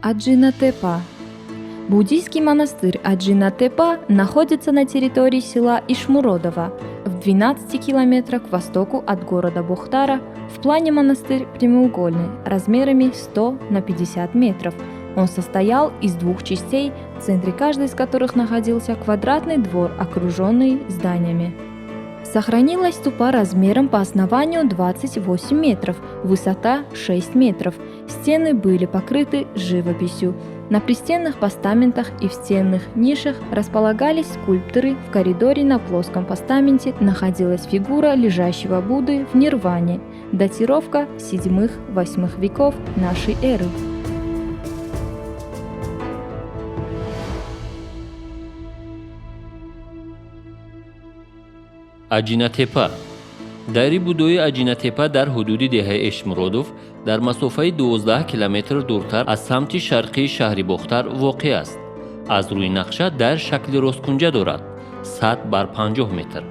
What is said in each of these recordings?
Аджинатепа. Буддийский монастырь Аджинатепа находится на территории села Ишмуродово, в 12 километрах к востоку от города Бохтара. В плане монастырь прямоугольный, размерами 100 на 50 метров. Он состоял из двух частей, в центре каждой из которых находился квадратный двор, окруженный зданиями. Сохранилась ступа размером по основанию 28 метров, высота 6 метров. Стены были покрыты живописью. На пристенных постаментах и в стенных нишах располагались скульпторы. В коридоре на плоском постаменте находилась фигура лежащего Будды в нирване. Датировка 7-8 веков нашей эры. Аҷинатепа. Дайри буддои Аҷинатепа дар ҳудуди деҳаи Эшмуродов, дар масофаи 12 километр дуртар аз самти шарқии шаҳри Бохтар воқеъ аст. Аз рӯи нақша дайр шакли росткунҷа дорад, 100 бар 50 метр.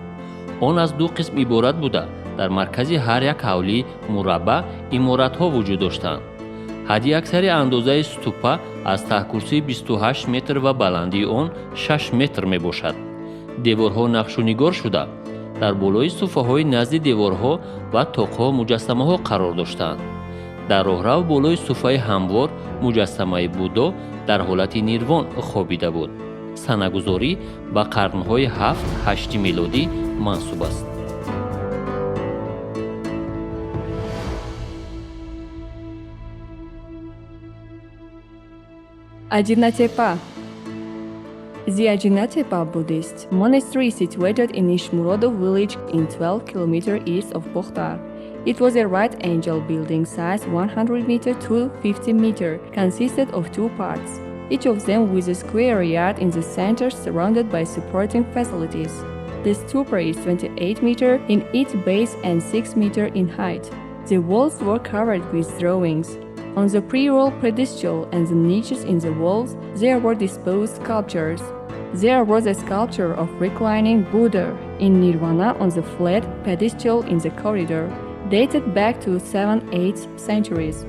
Он аз ду қисм иборат буда, дар маркази ҳар як ҳавлии мураббаъ иморатҳо вуҷуд доштанд. Ҳадди аксари андозаи ступа аз таҳкурсии 28 метр ва баландии он 6 метр мебошад. Деворҳо нақшунигор шуда, дар болои суфаҳои назди деворҳо ва тоқҳо муҷассамаҳо қарор доштанд. Дар роҳрав болои суфаи ҳамвор муҷассамаи Буддо дар ҳолати нирвон хобида буд. Санагузорӣ ба қарнҳои 7-8 мелодӣ мансуб аст. Ajinatepa. The Ajinatepa Buddhist monastery is situated in Ishmurodov village in 12 km east of Bokhtar. It was a right angle building size 100 meter to 50 meter, consisted of two parts, each of them with a square yard in the center surrounded by supporting facilities. The stupa is 28 meter in its base and 6 meter in height. The walls were covered with drawings. On the pre-roll pedestal and the niches in the walls, there were disposed sculptures. There was a sculpture of reclining Buddha in nirvana on the flat pedestal in the corridor, dated back to 7th-8th centuries.